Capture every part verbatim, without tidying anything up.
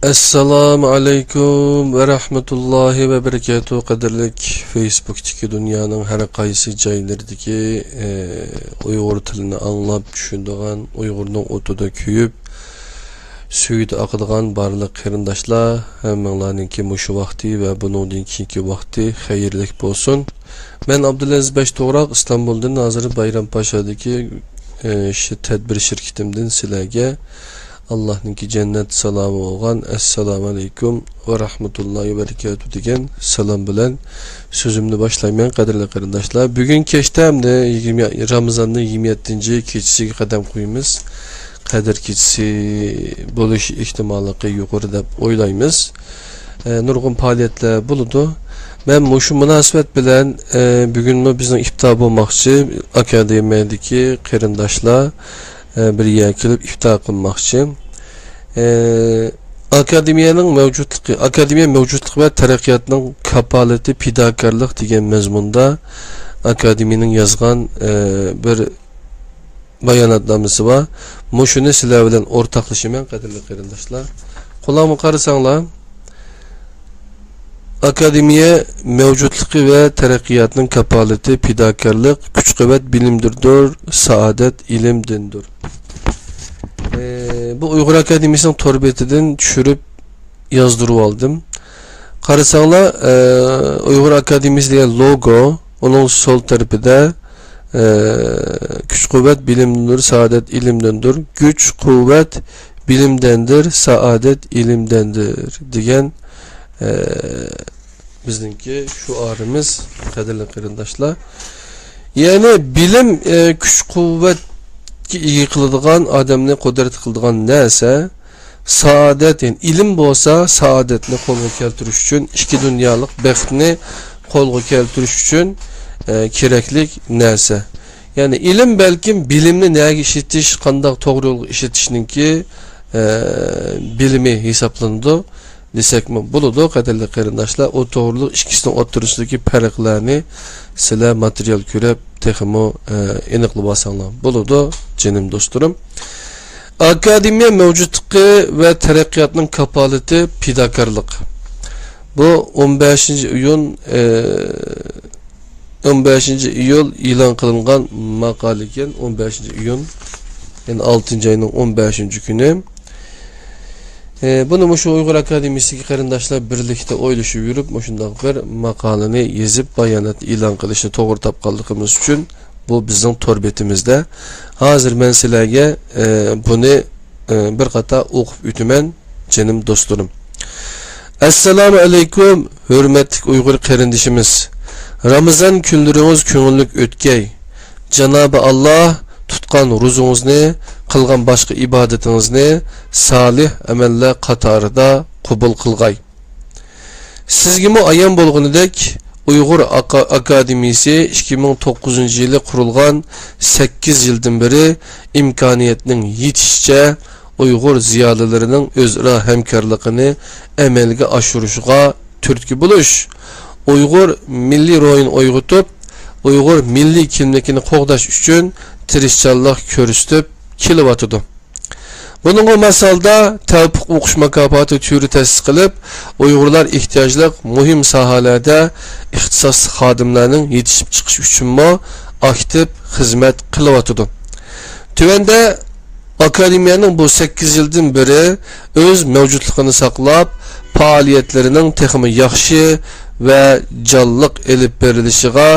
ئەسسالامۇ ئەلەيكۇم ۋە رەھمەتۇللاھى ۋە بەرىكاتۇھ. قەدىرلىك فېيسبۇكتىكى دۇنيانىڭ ھەر قايسى جايلىرىدىكى، ئە، ئۇيغۇر تىلىنى ئاڭلاپ چۈشىنىدىغان، ئۇيغۇرنىڭ ئوتىدا كۆيۈپ، سۈيىدە ئاقىدىغان بارلىق قېرىنداشلار، ھەممىڭلارنىڭكى مۇشۇ ۋاقتى ۋە بۇنىڭدىن كېيىنكى ۋاقتى خەيرلىك بولسۇن. مەن ئابدۇلئەزىز بەشتوغراق، ئىستانبۇلدىن، ھازىر بايرامپاشادىكى، ئە، شۇ تەدبىر شىركىتىمدىن سىلەرگە ئاللاھنىڭكى جەننەت سالامى بولغان «ئەسسالامۇ ئەلەيكۇم ۋە رەھمەتۇللاھى ۋە بەرىكاتۇھ» دېگەن سالام بىلەن سۆزۈمنى باشلايمەن، قەدىرلىك قېرىنداشلار. بۈگۈن كەچتە ھەمدە يىگىرمە، رامىزاننىڭ يىگىرمە يەتتىنچى كېچىسىگە قەدەم قويىمىز. قەدىر كېچىسى بولۇش ئېھتىماللىقى يۇقىرى دەپ ئويلايمىز. ئە، نۇرغۇن پائالىيەتلەر بولىدۇ. مەن مۇشۇ مۇناسىۋەت بىلەن، ئە، بۈگۈنمۇ بىزنىڭ ئىپتار بولماقچى، ئاكادېمىيەدىكى قېرىنداشلار، ئە، بىر يەرگە كېلىپ ئىپتار قىلماقچى. ئە، ئاكادېمىيەنىڭ مەۋجۇتلۇقى، ئاكادېمىيە مەۋجۇتلۇق ۋە تەرەققىياتنىڭ كاپالىتى پىداكارلىق دېگەن مەزمۇندا ئاكادېمىيەنىڭ يازغان، ئە، بىر باياناتنامىسى بار. مۇشۇنى سىلەر بىلەن ئورتاقلىشىمەن، قەدىرلىك قېرىنداشلار. قۇلاقمۇ قارىساڭلار، ئاكادېمىيە مەۋجۇتلۇقى ۋە تەرەققىياتنىڭ كاپالىتى پىداكارلىق، كۈچ-قۇۋۋەت بىلىمدىندۇر، سائادەت ئىلىمدىندۇر. ئى، بۇ ئۇيغۇر ئاكادېمىيىسىنىڭ تور بېتىدىن چۈشۈرۈپ يازدۇرۇۋالدىم. قارىساڭلار، ئى، ئۇيغۇر ئاكادېمىيىسى دېگەن لوگو، ئۇنىڭ سول تەرىپىدە، ئى، كۈچ-قۇۋۋەت بىلىمدىندۇر، سائادەت ئىلىمدىندۇر، كۈچ-قۇۋۋەت بىلىمدەندىر، سائادەت ئىلىمدەندىر دېگەن، ئى، بىزنىڭكى شوئارىمىز، قەدىرلىك قېرىنداشلار. يەنى بىلىم، ئى، كۈچ-قۇۋۋەتكە ئىگە قىلىدىغان، ئادەمنى قۇدرەت قىلىدىغان نەرسە. سائادەت، يەنى ئىلىم بولسا سائادەتنى قولغا كەلتۈرۈش ئۈچۈن، ئىككى دۇنيالىق بەختنى قولغا كەلتۈرۈش ئۈچۈن، ئە، كېرەكلىك نەرسە. يەنى ئىلىم بەلكىم بىلىمنى نەگە ئىشلىتىش، قانداق توغرا يولغا ئىشلىتىشنىڭكى، ئە، بىلىمى ھېسابلىنىدۇ دېسەكمۇ بولىدۇ، قەدىرلىك قېرىنداشلار. ئۇ توغرىلىق ئىككىسىنىڭ ئوتتۇرىسىدىكى پەرقلەرنى سىلەر ماتېرىيال كۆرۈپ تېخىمۇ، ئە، ئېنىقلىۋالساڭلار بولىدۇ، جېنىم دوستلىرىم. ئاكادېمىيە مەۋجۇتلۇقى ۋە تەرەققىياتنىڭ كاپالىتى پىداكارلىق. بۇ ئون بەشىنچى ئىيۇن، ئى، ئون بەشىنچى ئىيۇل ئېلان قىلىنغان ماقالە ئىكەن، ئون بەشىنچى ئىيۇن، يەنى ئالتىنچى ئاينىڭ ئون بەشىنچى كۈنى. ئى، بۇنى مۇشۇ ئۇيغۇر ئاكادېمىيىسىدىكى قېرىنداشلار بىرلىكتە ئويلىشىپ يۈرۈپ، مۇشۇنداق بىر ماقالىنى يېزىپ، بايانات ئېلان قىلىشنى توغرا تاپقانلىقىمىز ئۈچۈن، بۇ بىزنىڭ تور بېتىمىزدە. ھازىر مەن سىلەرگە، ئە، بۇنى، ئە، بىر قاتا ئوقۇپ ئۆتىمەن، جېنىم دوستلىرىم. ئەسسالامۇ ئەلەيكۇم، ھۆرمەتلىك ئۇيغۇر قېرىندىشىمىز. رامىزان كۈنلىرىڭىز كۆڭۈللۈك ئۆتكەي. جانابى ئاللا تۇتقان روزىڭىزنى، قىلغان باشقا ئىبادىتىڭىزنى سالىھ ئەمەللەر قاتارىدا قوبۇل قىلغاي. سىزگىمۇ ئايان بولغىنىدەك، ئۇيغۇر ئاكا-، ئاكادېمىيىسى ئىككى مىڭ توققۇزىنچى يىلى قۇرۇلغان، سەككىز يىلدىن بېرى ئىمكانىيەتنىڭ يېتىشىچە ئۇيغۇر زىيالىيلىرىنىڭ ئۆزئارا ھەمكارلىقىنى ئەمەلگە ئاشۇرۇشىغا تۈرتكە بولۇش، ئۇيغۇر مىللىي روھىنى ئويغىتىپ، ئۇيغۇر مىللىي كىملىكىنى قوغداش ئۈچۈن تىرىشچانلىق كۆرسىتىپ كېلىۋاتىدۇ. بۇنىڭغا مەسەلدە تەۋپىق ئوقۇش مۇكاپاتى تۈرى تەسىس قىلىپ، ئۇيغۇرلار ئېھتىياجلىق مۇھىم ساھەلەردە ئىختىساسلىق خادىملارنىڭ يېتىشىپ چىقىشى ئۈچۈنمۇ ئاكتىپ خىزمەت قىلىۋاتىدۇ. تۆۋەندە ئاكادېمىيەنىڭ بۇ سەككىز يىلدىن بېرى ئۆز مەۋجۇتلۇقىنى ساقلاپ، پائالىيەتلىرىنىڭ تېخىمۇ ياخشى ۋە جانلىق ئېلىپ بېرىلىشىغا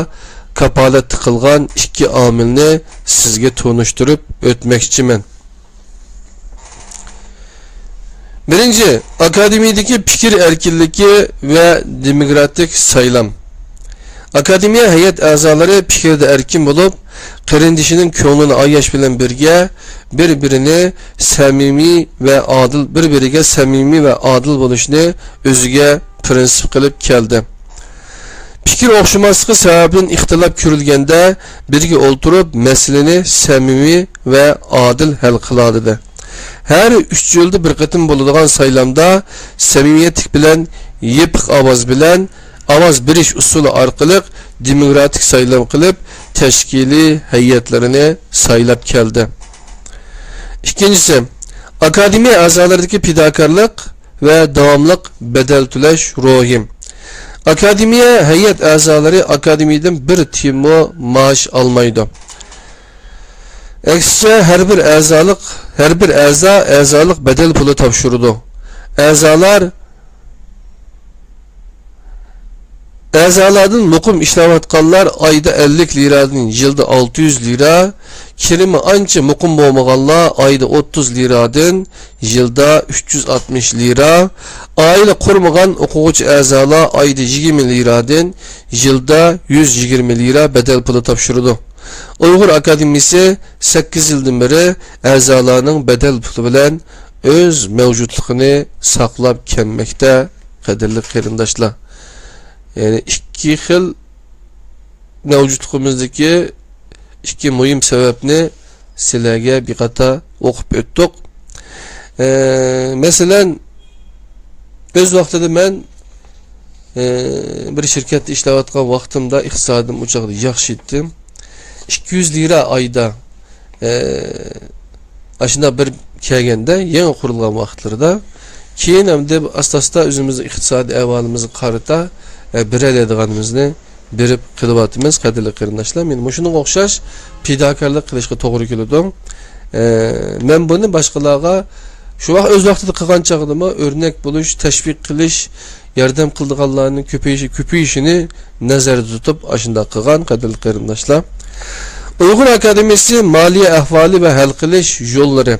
كاپالەتلىك قىلغان ئىككى ئامىلنى سىزگە تونۇشتۇرۇپ ئۆتمەكچىمەن. بىرىنچى، ئاكادېمىيىدىكى پىكىر ئەركىنلىكى ۋە دېموكراتىك سايلام. ئاكادېمىيە ھەيئەت ئەزالىرى پىكىردە ئەركىن بولۇپ، قېرىندىشىنىڭ كۆڭلىنى ئاياش بىلەن بىرگە، بىر-بىرىنى سەمىمىي ۋە ئادىل، بىر-بىرىگە سەمىمىي ۋە ئادىل بولۇشنى ئۆزىگە پىرىنسىپ قىلىپ كەلدى. پىكىر ئوخشىماسلىقى سەۋەبىدىن ئىختىلاپ كۆرۈلگەندە، بىرگە ئولتۇرۇپ، مەسىلىنى سەمىمىي ۋە ئادىل ھەل قىلالىدى. ھەر ئۈچ يىلدا بىر قېتىم بولىدىغان سايلامدا سەمىمىيەتلىك بىلەن يېپىق ئاۋاز بىلەن ئاۋاز بېرىش ئۇسۇلى ئارقىلىق دېموكراتىك سايلام قىلىپ، تەشكىلىي ھەيئەتلىرىنى سايلاپ كەلدى. ئىككىنچىسى، ئاكادېمىيە ئەزالىرىدىكى پىداكارلىق ۋە داۋاملىق بەدەل تۆلەش روھى. ئاكادېمىيە ھەيئەت ئەزالىرى ئاكادېمىيەدىن بىر تىيىنمۇ مائاش ئالمايدۇ. ئەكسىچە، ھەر بىر ئەزالىق، ھەر بىر ئەزا ئەزالىق بەدەل پۇلى تاپشۇرىدۇ. ئەزالار ئەزالاردىن مۇقىم ئىشلەۋاتقانلار ئايدا ئەللىك لىرادىن يىلدا ئالتە يۈز لىرا، كىرىمى ئانچە مۇقىم بولمىغانلار ئايدا ئوتتۇز لىرادىن يىلدا ئۈچ يۈز ئاتمىش لىرا، ئائىلە قۇرمىغان ئوقۇغۇچى ئەزالار ئايدا يىگىرمە لىرادىن يىلدا يۈز يىگىرمە لىرا بەدەل پۇلى تاپشۇرىدۇ. ئۇيغۇر ئاكادېمىيىسى سەككىز يىلدىن بېرى ئەزالارنىڭ بەدەل پۇلى بىلەن ئۆز مەۋجۇتلۇقىنى ساقلاپ كەلمەكتە، قەدىرلىك قېرىنداشلار. يەنى ئىككى خىل مەۋجۇتلۇقىمىزدىكى ئىككى مۇھىم سەۋەبنى سىلەرگە بىر قاتار ئوقۇپ ئۆتتۇق. ئە، مەسىلەن، ئۆز ۋاقتىدا مەن، ئە، بىر شىركەتتە ئىشلەۋاتقان ۋاقتىمدا ئىقتىسادىم ئۇ چاغدا ياخشى ئىدى. ئىككى يۈز لىرا ئايدا، ئە، ئاشۇنداق بېرىپ كەلگەندە، يېڭى قۇرۇلغان ۋاقىتلىرىدا، كېيىن ئەمدى ئاستا-ئاستا ئۆزىمىزنىڭ ئىقتىسادىي ئەھۋالىمىزغا قارىتا، ئە، بېرەلەيدىغانىمىزنى بېرىپ قىلىۋاتىمىز، قەدىرلىك قېرىنداشلار. مېنى مۇشۇنىڭغا ئوخشاش پىداكارلىق قىلىشقا توغرا كېلىدۇ. ئە، مەن بۇنى باشقىلارغا شۇ ۋاقىت، ئۆز ۋاقتىدا قىلغان چاغدىمۇ ئۆرنەك بولۇش، تەشۋىق قىلىش، ياردەم قىلىدىغانلارنىڭ كۆپىيىشى، كۆپىيىشىنى نەزەردە تۇتۇپ ئاشۇنداق قىلغان، قەدىرلىك قېرىنداشلار. ئۇيغۇر ئاكادېمىيىسى مالىيە ئەھۋالى ۋە ھەل قىلىش يوللىرى.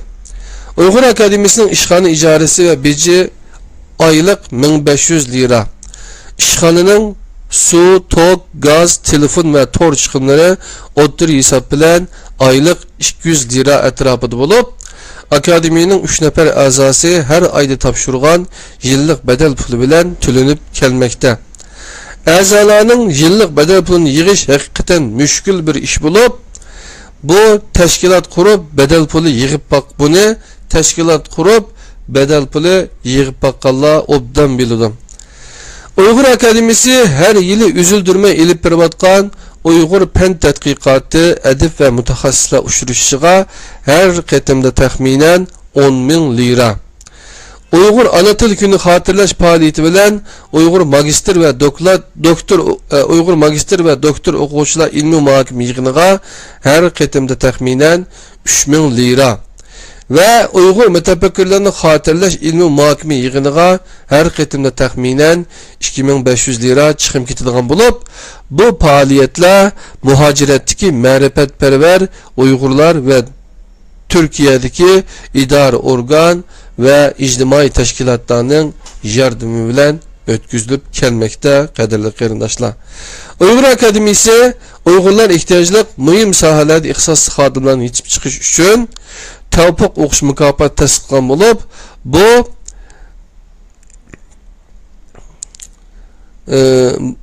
ئۇيغۇر ئاكادېمىيىسىنىڭ ئىشخانا ئىجارىسى ۋە بېجى ئايلىق مىڭ بەش يۈز لىرا. ئىشخانىنىڭ سۇ، توك، گاز، تېلېفون ۋە تور چىقىملىرى ئوتتۇرا ھېساب بىلەن ئايلىق ئىككى يۈز لىرا ئەتراپىدا بولۇپ، ئاكادېمىيەنىڭ ئۈچ نەپەر ئەزاسى ھەر ئايدا تاپشۇرغان يىللىق بەدەل پۇلى بىلەن تۆلىنىپ كەلمەكتە. ئەزالارنىڭ يىللىق بەدەل پۇلىنى يىغىش ھەقىقەتەن مۈشكۈل بىر ئىش بولۇپ، بۇ تەشكىلات قۇرۇپ بەدەل پۇلى يىغىپ باق-، بۇنى تەشكىلات قۇرۇپ بەدەل پۇلى يىغىپ باققانلار ئوبدان بىلىدۇ. ئۇيغۇر ئاكادېمىيىسى ھەر يىلى ئۈزۈلدۈرمەي ئېلىپ بېرىۋاتقان ئۇيغۇر پەن تەتقىقاتى، ئەدىب ۋە مۇتەخەسسىسلەر ئۇچرىشىشىغا ھەر قېتىمدا تەخمىنەن ئون مىڭ لىرا. ئۇيغۇر ئانا تىل كۈنى خاتىرىلەش پائالىيىتى بىلەن ئۇيغۇر ماگىستىر ۋە دوكلات، دوكتور، ئۇيغۇر ماگىستىر ۋە دوكتور ئوقۇغۇچىلار ئىلمىي مۇھاكىمە يىغىنىغا ھەر قېتىمدا تەخمىنەن ئۈچ مىڭ لىرا ۋە ئۇيغۇر مۇتەپەككۇرلىرىنى خاتىرىلەش ئىلمىي مۇھاكىمە يىغىنىغا ھەر قېتىمدا تەخمىنەن ئىككى مىڭ بەش يۈز لىرا چىقىم كېتىدىغان بولۇپ، بۇ پائالىيەتلەر مۇھاجىرەتتىكى مەرىپەتپەرۋەر ئۇيغۇرلار ۋە تۈركىيەدىكى ئىدارە ئورگان ۋە ئىجتىمائىي تەشكىلاتلارنىڭ ياردىمى بىلەن ئۆتكۈزۈلۈپ كەلمەكتە، قەدىرلىك قېرىنداشلار. ئۇيغۇر ئاكادېمىيىسى ئۇيغۇرلار ئېھتىياجلىق مۇھىم ساھەلەردە ئىختىساسلىق خادىملارنى يېتىپ چىقىش ئۈچۈن تەۋپىق ئوقۇش مۇكاپاتى تەسىس قىلغان بولۇپ، بۇ، ئى،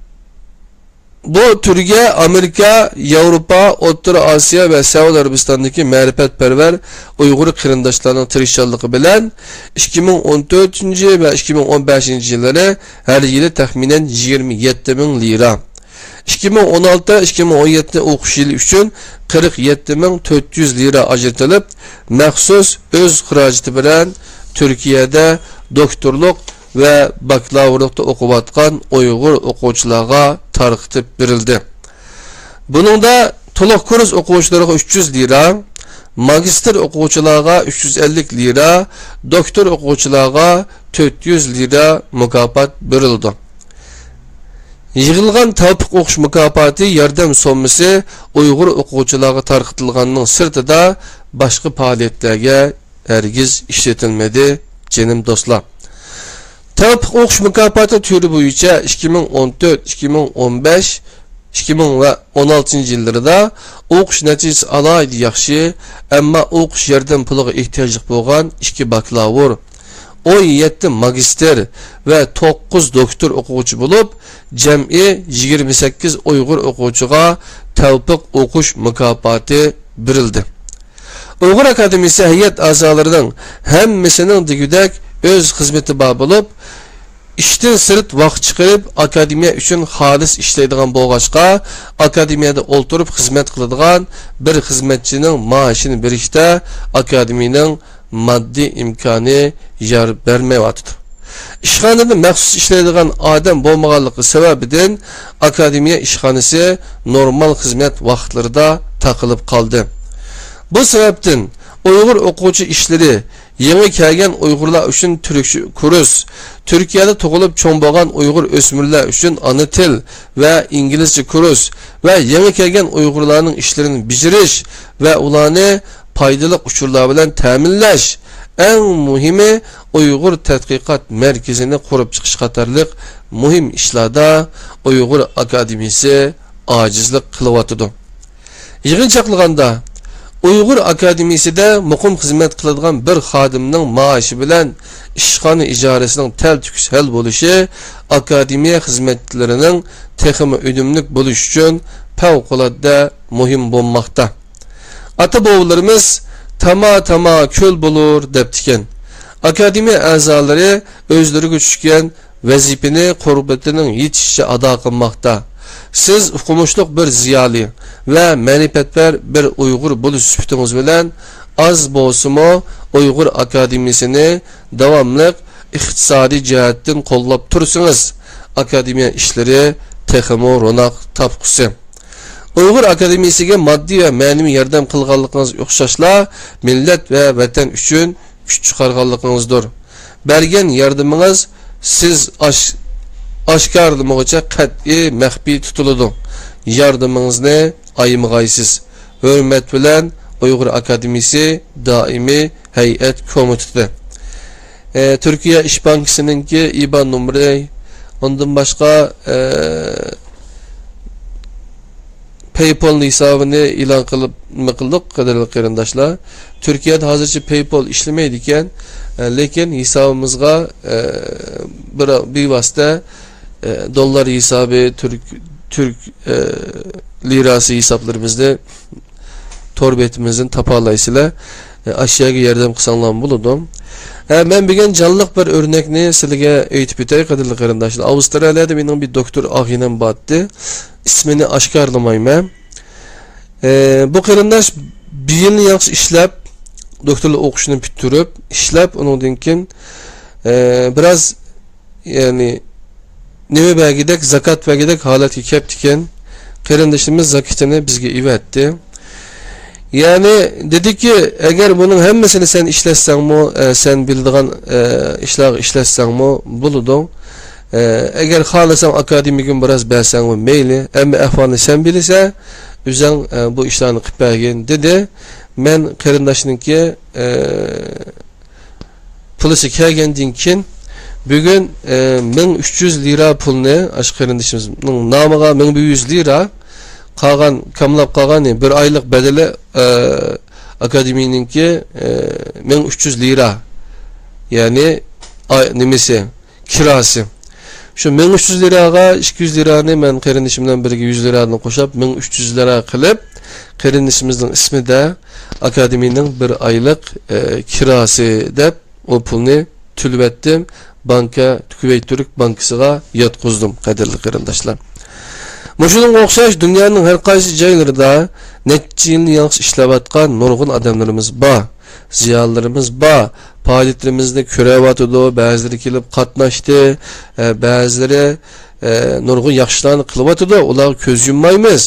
بۇ تۈرگە ئامېرىكا، ياۋروپا، ئوتتۇرا ئاسىيا ۋە سەئۇدى ئەرەبىستاندىكى مەرىپەتپەرۋەر ئۇيغۇر قېرىنداشلارنىڭ تىرىشچانلىقى بىلەن ئىككى مىڭ ئون تۆتىنچى ۋە ئىككى مىڭ ئون بەشىنچى يىللىرى ھەر يىلى تەخمىنەن يىگىرمە يەتتە مىڭ لىرا، ئىككى مىڭ ئون ئالتە، ئىككى مىڭ ئون يەتتە ئوقۇش يىلى ئۈچۈن قىرىق يەتتە مىڭ تۆت يۈز لىرا ئاجرىتىلىپ، مەخسۇس ئۆز خىراجىتى بىلەن تۈركىيەدە دوكتورلۇق ۋە باكلاۋۇرلۇقتا ئوقۇۋاتقان ئۇيغۇر ئوقۇغۇچىلارغا تارقىتىپ بېرىلدى. بۇنىڭدا تولۇق كۇرس ئوقۇغۇچىلىرىغا ئۈچ يۈز لىرا، ماگىستىر ئوقۇغۇچىلارغا ئۈچ يۈز ئەللىك لىرا، دوكتور ئوقۇغۇچىلارغا تۆت يۈز لىرا مۇكاپات بېرىلىدۇ. يىغىلغان تەۋپىق ئوقۇش مۇكاپاتى ياردەم سوممىسى ئۇيغۇر ئوقۇغۇچىلارغا تارقىتىلغاننىڭ سىرتىدا باشقا پائالىيەتلەرگە ھەرگىز ئىشلىتىلمىدى، جېنىم دوستلار. تەۋپىق ئوقۇش مۇكاپاتى تۈرى بويىچە ئىككى مىڭ ئون تۆت، ئىككى مىڭ ئون بەش، ئىككى مىڭ ۋە ئون ئالتىنچى يىللىرىدا ئوقۇش نەتىجىسى ئالاھىدە ياخشى، ئەمما ئوقۇش ياردەم پۇلىغا ئېھتىياجلىق بولغان ئىككى باكلاۋۇر، ئون يەتتە ماگىستىر ۋە توققۇز دوكتور ئوقۇغۇچى بولۇپ، جەمئىي يىگىرمە سەككىز ئۇيغۇر ئوقۇغۇچىغا تەۋپىق ئوقۇش مۇكاپاتى بېرىلدى. ئۇيغۇر ئاكادېمىيىسى ھەيئەت ئەزالىرىنىڭ ھەممىسىنىڭ دېگۈدەك ئۆز خىزمىتى بار بولۇپ، ئىشتىن سىرت ۋاقىت چىقىرىپ، ئاكادېمىيە ئۈچۈن خالىس ئىشلەيدىغان بولغاچقا، ئاكادېمىيەدە ئولتۇرۇپ خىزمەت قىلىدىغان بىر خىزمەتچىنىڭ مائاشىنى بېرىشتە ئاكادېمىيەنىڭ ماددىي ئىمكانى يار بەرمەيۋاتىدۇ. ئىشخانىدا مەخسۇس ئىشلەيدىغان ئادەم بولمىغانلىقى سەۋەبىدىن، ئاكادېمىيە ئىشخانىسى نورمال خىزمەت ۋاقىتلىرىدا تاقىلىپ قالدى. بۇ سەۋەبتىن، ئۇيغۇر ئوقۇغۇچى ئىشلىرى، يېڭى كەلگەن ئۇيغۇرلار ئۈچۈن تۈركچە كۇرس، تۈركىيەدە تۇغۇلۇپ چوڭ بولغان ئۇيغۇر ئۆسمۈرلەر ئۈچۈن ئانا تىل ۋە ئىنگلىزچە كۇرس ۋە يېڭى كەلگەن ئۇيغۇرلارنىڭ ئىشلىرىنى بېجىرىش ۋە ئۇلارنى پايدىلىق ئۇچۇرلار بىلەن تەمىنلەش، ئەڭ مۇھىمى، ئۇيغۇر تەتقىقات مەركىزىنى قۇرۇپ چىقىش قاتارلىق مۇھىم ئىشلاردا ئۇيغۇر ئاكادېمىيىسى ئاجىزلىق قىلىۋاتىدۇ. يىغىنچاقلىغاندا، ئۇيغۇر ئاكادېمىيىسىدە مۇقىم خىزمەت قىلىدىغان بىر خادىمنىڭ مائاشى بىلەن ئىشخانا ئىجارىسىنىڭ تەلتۆكۈس ھەل بولۇشى ئاكادېمىيە خىزمەتلىرىنىڭ تېخىمۇ ئۈنۈملۈك بولۇشى ئۈچۈن پەۋقۇلئاددە مۇھىم بولماقتا. ئاتا-بوۋىلىرىمىز «تاما، تاما، كۆل بولۇر» دەپتىكەن. ئاكادېمىيە ئەزالىرى ئۆزلىرىگە چۈشكەن ۋەزىپىنى قۇربىتىنىڭ يېتىشىچە ئادا قىلماقتا. سىز ئوقۇمۇشلۇق بىر زىيالىي ۋە مەرىپەتپەر بىر ئۇيغۇر بولۇش سۈپىتىڭىز بىلەن ئاز بولسىمۇ ئۇيغۇر ئاكادېمىيىسىنى داۋاملىق ئىقتىسادىي جەھەتتىن قوللاپ تۇرسىڭىز، ئاكادېمىيە ئىشلىرى تېخىمۇ روناق تاپقۇسى. ئۇيغۇر ئاكادېمىيىسىگە ماددىي ۋە مەنىۋى ياردەم قىلغانلىقىڭىز ئوخشاشلا، مىللەت ۋە ۋەتەن ئۈچۈن كۈچ چىقارغانلىقىڭىزدۇر. بەرگەن ياردىمىڭىز سىز ئاش-، ئاشكارىلىمىغۇچە قەتئىي مەخپىي تۇتۇلىدۇ. ياردىمىڭىزنى ئايىمىغايسىز. ھۆرمەت بىلەن، ئۇيغۇر ئاكادېمىيىسى دائىمىي ھەيئەت كومىتېتى. ئە، تۈركىيە ئىش بانكىسىنىڭكى ئىبان نومۇرى، ئۇندىن باشقا، ئە، پەيپال ھېسابىنى ئېلان قىلىپ، نېمە قىلدۇق، قەدىرلىك قېرىنداشلار؟ تۈركىيەدە ھازىرچە پەيپال ئىشلىمەيدىكەن، ئە، لېكىن ھېسابىمىزغا، ئە، بىر، بىۋاسىتە، ئە، دوللار ھېسابى، تۈرك، تۈرك، ئە، لىراسى ھېسابلىرىمىزنى تور بېتىمىزدىن تاپالايسىلەر. ئاشۇ يەرگە ياردەم قىلساڭلارمۇ بولىدۇ. ھە، مەن بۈگۈن جانلىق بىر ئۆرنەكنى سىلىگە ئېيتىپ ئۆتەي، قەدىرلىك قېرىنداشلار. ئاۋسترالىيەدە مېنىڭ بىر دوكتور ئاغىنەم بارتتى. ئىسمىنى ئاشكارىلىمايمەن. ئە، بۇ قېرىنداش بىر يىلنى ياخشى ئىشلەپ، دوكتورلۇق ئوقۇشىنى پۈتتۈرۈپ، ئىشلەپ، ئۇنىڭدىن كېيىن، ئە، بىراز يەنى نېمە بەرگۈدەك، زاكات بەرگۈدەك ھالەتكە كەپتىكەن. قېرىندىشىمىز زاكىتىنى بىزگە ئېۋەتتى. يەنى دېدىكى، ئەگەر بۇنىڭ ھەممىسىنى سەن ئىشلەتسەڭمۇ، ئە، سەن بىلىدىغان، ئە، ئىشلارغا ئىشلەتسەڭمۇ بولىدۇ. ئە، ئەگەر خالىساڭ ئاكادېمىيىگىمۇ بىراز بەرسەڭمۇ مەيلى. ھەممە ئەھۋالنى سەن بىلىسەن، ئۆزۈڭ، ئە، بۇ ئىشلارنى قىلىپ بەرگىن، دېدى. مەن قېرىنداشنىڭكى، ئە، پۇلىسى كەلگەندىن كېيىن، بۈگۈن، ئە، مىڭ ئۈچ يۈز لىرا پۇلنى، ئاشۇ قېرىندىشىمىزنىڭ نامىغا مىڭ بىر يۈز لىرا، قالغان، كاملاپ قالغان، بىر ئايلىق بەدىلى، ئە، ئاكادېمىيىنىڭكى، ئە، مىڭ ئۈچ يۈز لىرا، يەنى، ئاي، نېمىسى، كىراسى. شۇ مىڭ ئۈچ يۈز لىراغا ئىككى يۈز لىرانى مەن قېرىندىشىم بىلەن بىرگە يۈز لىرادىن قوشۇپ، مىڭ ئۈچ يۈز لىرا قىلىپ، قېرىندىشىمىزنىڭ ئىسمىدا ئاكادېمىيىنىڭ بىر ئايلىق، ئە، كىراسى دەپ، ئۇ پۇلنى تۆلىۋەتتىم، بانكا، كۇۋەيت تۈرك بانكىسىغا ياتقۇزدۇم، قەدىرلىك قېرىنداشلار. مۇشۇنىڭغا ئوخشاش دۇنيانىڭ ھەر قايسى جايلىرىدا نەچچە يىلنى يالغۇز ئىشلەۋاتقان نۇرغۇن ئادەملىرىمىز بار، زىيالىيلىرىمىز بار. پائالىيەتلىرىمىزنى كۆرۈۋاتىدۇ، بەزىلىرى كېلىپ قاتناشتى، ئە، بەزىلىرى، ئە، نۇرغۇن ياخشى ئىشلارنى قىلىۋاتىدۇ، ئۇلارغا كۆز يۇممايمىز.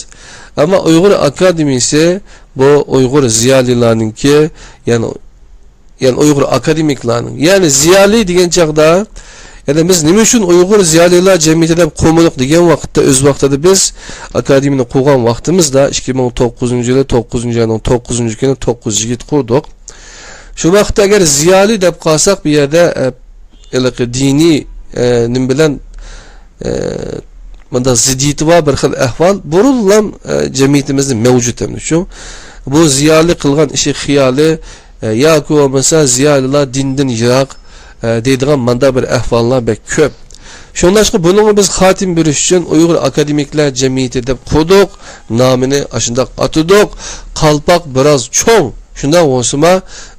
ئەمما ئۇيغۇر ئاكادېمىيىسى بۇ ئۇيغۇر زىيالىيلارنىڭكى، يەنى يەنى ئۇيغۇر ئاكادېمىكلارنىڭ، يەنى زىيالىي دېگەن چاغدا، يەنى بىز نېمە ئۈچۈن ئۇيغۇر زىيالىيلار جەمئىيىتى دەپ قۇرمىدۇق دېگەن ۋاقىتتا، ئۆز ۋاقتىدا بىز ئاكادېمىيىنى قۇرغان ۋاقتىمىزدا، ئىككى مىڭ توققۇزىنچى يىلى توققۇزىنچى ئاينىڭ توققۇزىنچى كۈنى توققۇز يىگىت قۇردۇق. شۇ ۋاقىتتا ئەگەر زىيالىي دەپ قالساق، بۇ يەردە، ئە، ھېلىقى دىنىي، ئە، نېمە بىلەن، ئە، مۇنداق زىددىيىتى بار بىر خىل ئەھۋال بۇرۇنلام، ئە، جەمئىيىتىمىزدە مەۋجۇت ئەمدى شۇ. بۇ زىيالىي قىلغان ئىشى خىيالى، ئە، ياكى بولمىسا زىيالىيلار دىندىن يىراق، ئە، دەيدىغان مانداق بىر ئەھۋاللار بەك كۆپ. شۇڭلاشقا بۇنىڭغا بىز خاتىمە بېرىش ئۈچۈن ئۇيغۇر ئاكادېمىكلار جەمئىيىتى دەپ قۇردۇق، نامىنى ئاشۇنداق ئاتىدۇق. قالپاق بىراز چوڭ، شۇنداق بولسىمۇ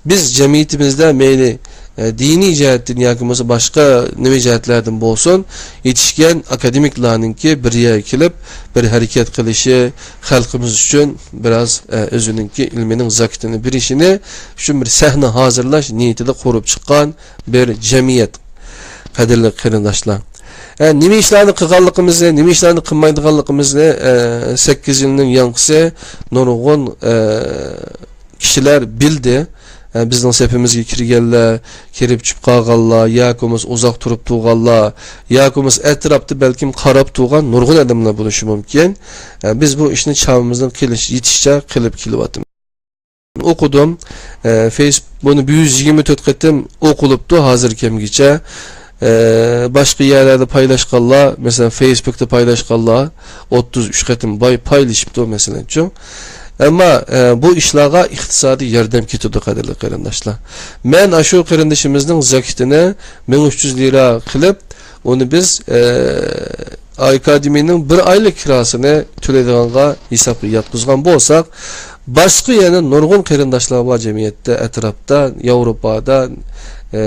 بىز جەمئىيىتىمىزدە مەيلى ئە، دىنىي جەھەتتىن ياكى بولمىسا باشقا نېمە جەھەتلەردىن بولسۇن، يېتىشكەن ئاكادېمىكلارنىڭكى بىر يەرگە كېلىپ، بىر ھەرىكەت قىلىشى، خەلقىمىز ئۈچۈن بىراز، ئە، ئۆزىنىڭكى ئىلمىنىڭ زاكىتىنى بېرىشىنى ئۈچۈن بىر سەھنە ھازىرلاش نىيىتىدە قۇرۇپ چىققان بىر جەمئىيەت. قەدىرلىك قېرىنداشلار، ئە، نېمە ئىشلارنى قىلغانلىقىمىزنى، نېمە ئىشلارنى قىلمايدىغانلىقىمىزنى، ئە، سەككىز يىلنىڭ ياڭقىسى نۇرغۇن، ئە، كىشىلەر بىلدى. ئە، بىزنىڭ سېپىمىزگە كىرگەنلەر، كىرىپ چۈشۈپ قالغانلار، ياكى بولمىسا ئۇزاق تۇرۇپ تۇرغانلار، ياكى بولمىسا ئەتراپتا بەلكىم قاراپ تۇرغان نۇرغۇن ئادەملەر بولۇشى مۇمكىن. ئە، بىز بۇ ئىشنى چامىمىزنىڭ قىلىش، يېتىشىچە قىلىپ كېلىۋاتىمىز. ئوقۇدۇم. ئە، فېيس-، بۇنى بىر يۈز يىگىرمە تۆت قېتىم ئوقۇلۇپتۇ ھازىر كەمگىچە. ئە، باشقا يەرلەردە پايلاشقانلار، مەسىلەن، فېيسبۇكتا پايلاشقانلار ئوتتۇز ئۈچ قېتىم باي-، پايلىشىپتۇ، مەسىلەنچۇ. ئەمما، ئە، بۇ ئىشلارغا ئىقتىسادىي ياردەم كېتىدۇ، قەدىرلىك قېرىنداشلار. مەن ئاشۇ قېرىندىشىمىزنىڭ زاكىتىنى مىڭ ئۈچ يۈز لىرا قىلىپ، ئۇنى بىز، ئە، ئاكادېمىيىنىڭ بىر ئايلىق كىراسىنى تۆلەيدىغانغا ھېسابقا ياتقۇزغان بولساق، باشقا يەنە نۇرغۇن قېرىنداشلار بار جەمئىيەتتە، ئەتراپتا، ياۋروپادا، ئە،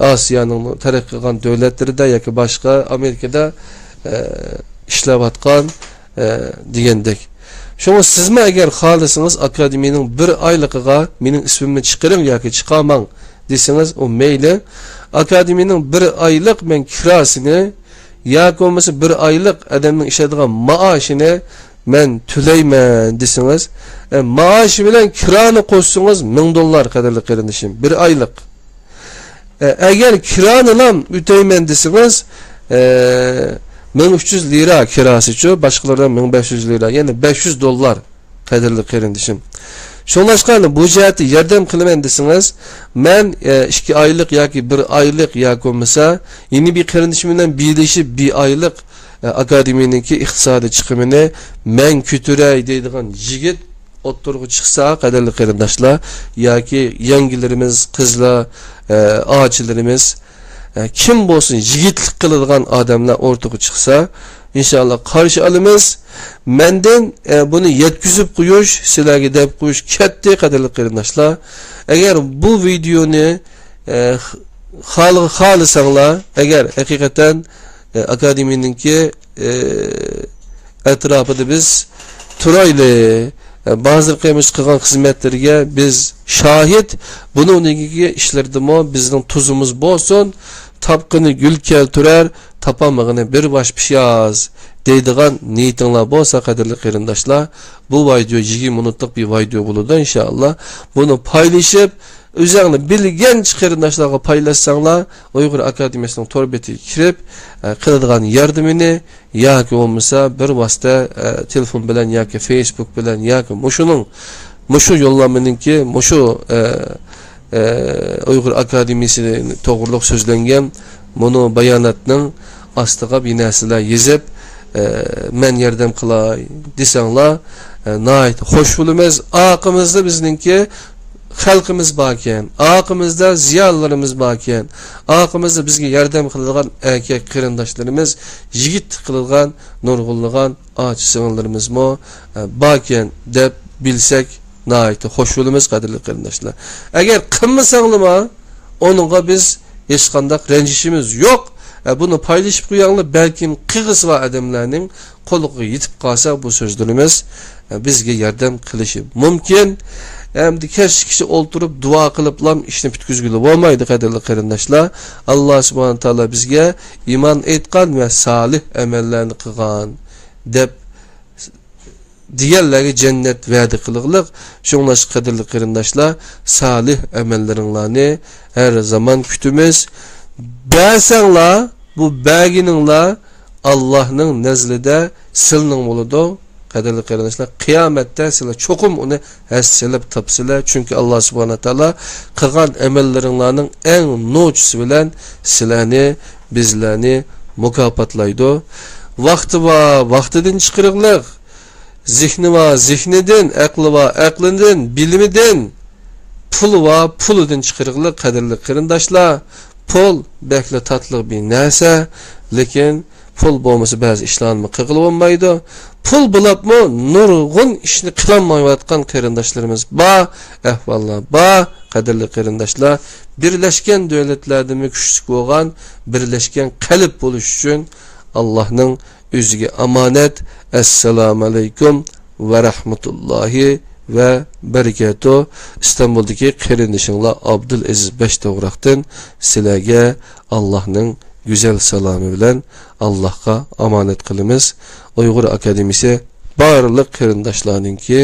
ئاسىيانىڭ تەرەققىي قىلغان دۆلەتلىرىدە ياكى باشقا ئامېرىكىدا، ئە، ئىشلەۋاتقان، ئە، دېگەندەك. شۇڭا سىزمۇ ئەگەر خالىسىڭىز، ئاكادېمىيىنىڭ بىر ئايلىقىغا مېنىڭ ئىسمىمنى چىقىرىڭ ياكى چىقارماڭ دېسىڭىز، ئۇ مەيلى. ئاكادېمىيىنىڭ بىر ئايلىق مەن كىراسىنى ياكى بولمىسا بىر ئايلىق ئادەمنىڭ ئىشلەيدىغان مائاشىنى مەن تۆلەيمەن دېسىڭىز، ئە، مائاش بىلەن كىرانى قوشسىڭىز مىڭ دوللار، قەدىرلىك قېرىندىشىم، بىر ئايلىق. ئە، ئەگەر كىرانىلام ئۆتەيمەن دېسىڭىز، ئە، مىڭ ئۈچ يۈز لىرا كىراسىچۇ، باشقىلىرىدا مىڭ بەش يۈز لىرا، يەنى بەش يۈز دوللار، قەدىرلىك قېرىندىشىم. شۇڭلاشقا بۇ جەھەتتە ياردەم قىلىمەن دېسىڭىز، مەن، ئە، ئىككى ئايلىق ياكى بىر ئايلىق ياكى بولمىسا يەنە بىر قېرىندىشىم بىلەن بىرلىشىپ بىر ئايلىق، ئە، ئاكادېمىيىنىڭكى ئىقتىسادىي چىقىمىنى مەن كۆتۈرەي دەيدىغان يىگىت ئوتتۇرىغا چىقسا، قەدىرلىك قېرىنداشلار، ياكى يەڭگىلىرىمىز، قىزلار، ئە، ئاچىلىرىمىز، ئە، كىم بولسۇن، يىگىتلىك قىلىدىغان ئادەملەر ئوتتۇرىغا چىقسا، ئىنشائاللا قارشى ئالىمىز. مەندىن، ئە، بۇنى يەتكۈزۈپ قويۇش، سىلەرگە دەپ قويۇش كەتتى، قەدىرلىك قېرىنداشلار. ئەگەر بۇ ۋىدېئونى، ئە، خال-، خالىساڭلار، ئەگەر ھەقىقەتەن، ئە، ئاكادېمىيىنىڭكى، ئە، ئەتراپىدا بىز تۇرايلى. ئە، ھازىرقى مۇشۇ قىلغان خىزمەتلىرىگە بىز شاھىت. بۇنىڭدىكى ئىشلىرىدىمۇ بىزنىڭ تۇزىمىز بولسۇن، تاپقىنى گۈل كەلتۈرەر، تاپالمىغىنى بىر باش پىياز دەيدىغان نىيىتىڭلار بولسا، قەدىرلىك قېرىنداشلار، بۇ ۋىدېئو يىگىرمە مىنۇتلۇق بىر ۋىدېئو بولىدۇ، ئىنشائاللا. بۇنى پايلىشىپ، ئۆزۈڭلار بىلگەنچە قېرىنداشلارغا پايلاشساڭلار، ئۇيغۇر ئاكادېمىيەسىنىڭ تور بېتىگە كىرىپ، ئە، قىلىدىغان ياردىمىنى ياكى بولمىسا بىر ۋاسىتە، ئە، تېلېفون بىلەن ياكى فېيسبۇك بىلەن ياكى مۇشۇنىڭ، مۇشۇ يوللانمىنىڭكى، مۇشۇ، ئە، ئە، ئۇيغۇر ئاكادېمىيىسى توغرۇلۇق سۆزلەنگەن مۇنۇ باياناتنىڭ ئاستىغا بىر نەرسىلەر يېزىپ، ئە، مەن ياردەم قىلاي دېسەڭلار، ئە، ناھايىتى خوش بولىمىز. ئارقىمىزدا بىزنىڭكى خەلقىمىز باركەن، ئارقىمىزدا زىيالىيلىرىمىز باركەن، ئارقىمىزدا بىزگە ياردەم قىلىدىغان ئەركەك قېرىنداشلىرىمىز، يىگىتلىك قىلىدىغان نۇرغۇنلىغان ئاچا سىڭىللىرىمىزمۇ، ئە، باركەن دەپ بىلسەك ناھايىتى خوش بولىمىز، قەدىرلىك قېرىنداشلار. ئەگەر قىلمىساڭلىما، ئۇنىڭغا بىز ھېچقانداق رەنجىشىمىز يوق. ئە، بۇنى پايلىشىپ قويۇڭلار، بەلكىم قىلغۇسى بار ئادەملەرنىڭ قولىغا يېتىپ قالسا، بۇ سۆزلىرىمىز، ئە، بىزگە ياردەم قىلىشى مۇمكىن. ئەمدى كەچلىكىچە ئولتۇرۇپ دۇئا قىلىپلام ئىشنى پۈتكۈزگىلى بولمايدۇ، قەدىرلىك قېرىنداشلار. ئاللا سۇبھانە تائالا بىزگە ئىمان ئېيتقان ۋە سالىھ ئەمەللەرنى قىلغان دەپ دېگەنلەرگە جەننەت ۋەدە قىلغۇلۇق. شۇڭلاشقا قەدىرلىك قېرىنداشلار، سالىھ ئەمەللىرىڭلارنى ھەر زامان كۈتىمىز. بەرسەڭلار، بۇ بەرگىنىڭلار ئاللانىڭ نەزلىدە سىلىنىڭ بولىدۇ. قەدىرلىك قېرىنداشلار، قىيامەتتە سىلەر چوقۇم ئۇنى ھەسسىلەپ تاپىسىلەر. چۈنكى ئاللا سۇبھانە تائالا قىلغان ئەمەللىرىڭلارنىڭ ئەڭ نوچىسى بىلەن سىلەرنى، بىزلەرنى مۇكاپاتلايدۇ. ۋاقتى بار، ۋاقتىدىن چىقىرىقلىق. زېھنى بار زېھنىدىن، ئەقلى بار ئەقلىدىن، بىلىمىدىن، پۇلى بار پۇلىدىن چىقىرىقلىق، قەدىرلىك قېرىنداشلار. پۇل بەكلا تاتلىق بىر نەرسە، لېكىن پۇل بولمىسا بەزى ئىشلارنىمۇ قىلغىلى بولمايدۇ. پۇل بولۇپمۇ نۇرغۇن ئىشنى قىلالمايۋاتقان قېرىنداشلىرىمىز بار، ئەھۋاللار بار، قەدىرلىك قېرىنداشلار. بىرلەشكەن دۆلەتلەردىنمۇ كۈچلۈك بولغان بىرلەشكەن قەلب بولۇش ئۈچۈن ئاللانىڭ ئۆزىگە ئامانەت. ئەسسالامۇ ئەلەيكۇم ۋە رەھمەتۇللاھى ۋە بەرىكاتۇ. ئىستانبۇلدىكى قېرىندىشىڭلار ئابدۇلئەزىز بەش توغراقتىن سىلەرگە ئاللاھنىڭ گۈزەل سالامى بىلەن ئاللاھقا ئامانەت قىلىمىز. ئۇيغۇر ئاكادېمىيىسى بارلىق قېرىنداشلارنىڭكى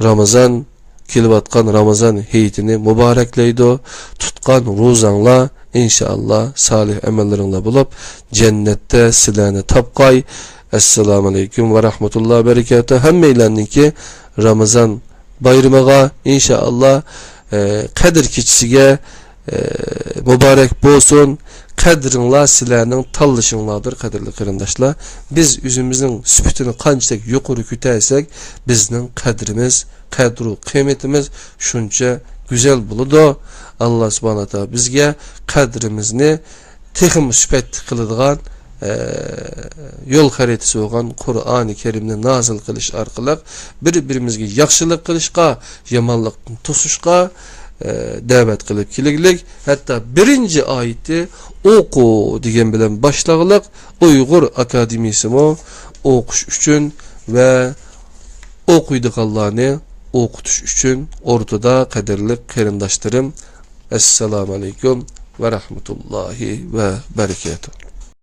رامىزان، كېلىۋاتقان رامىزان ھېيتىنى مۇبارەكلەيدۇ. تۇتقان روزاڭلار ئىنشائاللا سالىھ ئەمەللىرىڭلار بولۇپ، جەننەتتە سىلەرنى تاپقاي. ئەسسالامۇئەلەيكۇم ۋە رەھمەتۇللا ۋە بەرىكاتۇھ. ھەممەيلەننىڭكى رامىزان بايرىمىغا ئىنشائاللا، ئە، قەدىر كېچىسىگە، ئە، مۇبارەك بولسۇن. قەدرىڭلار سىلەرنىڭ تاللىشىڭلاردۇر، قەدىرلىك قېرىنداشلار. بىز ئۆزىمىزنىڭ سۈپىتىنى قانچىلىك يۇقىرى كۆتەرسەك، بىزنىڭ قەدرىمىز، قەدرۇ قىممىتىمىز شۇنچە گۈزەل بولىدۇ. ئاللا سۇبھانەھۇ ۋە تائالا بىزگە قەدرىمىزنى تېخىمۇ سۈپەتلىك قىلىدىغان، ئە، يول خەرىتىسى بولغان قۇرئانى كەرىمنى نازىل قىلىش ئارقىلىق بىر-بىرىمىزگە ياخشىلىق قىلىشقا، يامانلىقتىن توسۇشقا، ئە، دەۋەت قىلىپ كېلىگلىك. ھەتتا بىرىنچى ئايىتى «ئوقۇ» دېگەن بىلەن باشلاغلىق، ئۇيغۇر ئاكادېمىيىسىمۇ ئوقۇش ئۈچۈن ۋە ئوقۇيدىغانلارنى ئوقۇتۇش ئۈچۈن ئورتىدا، قەدىرلىك قېرىنداشلىرىم. ئەسسالامۇ ئەلەيكۇم ۋە رەھمەتۇللاھى ۋە بەرىكاتۇھ.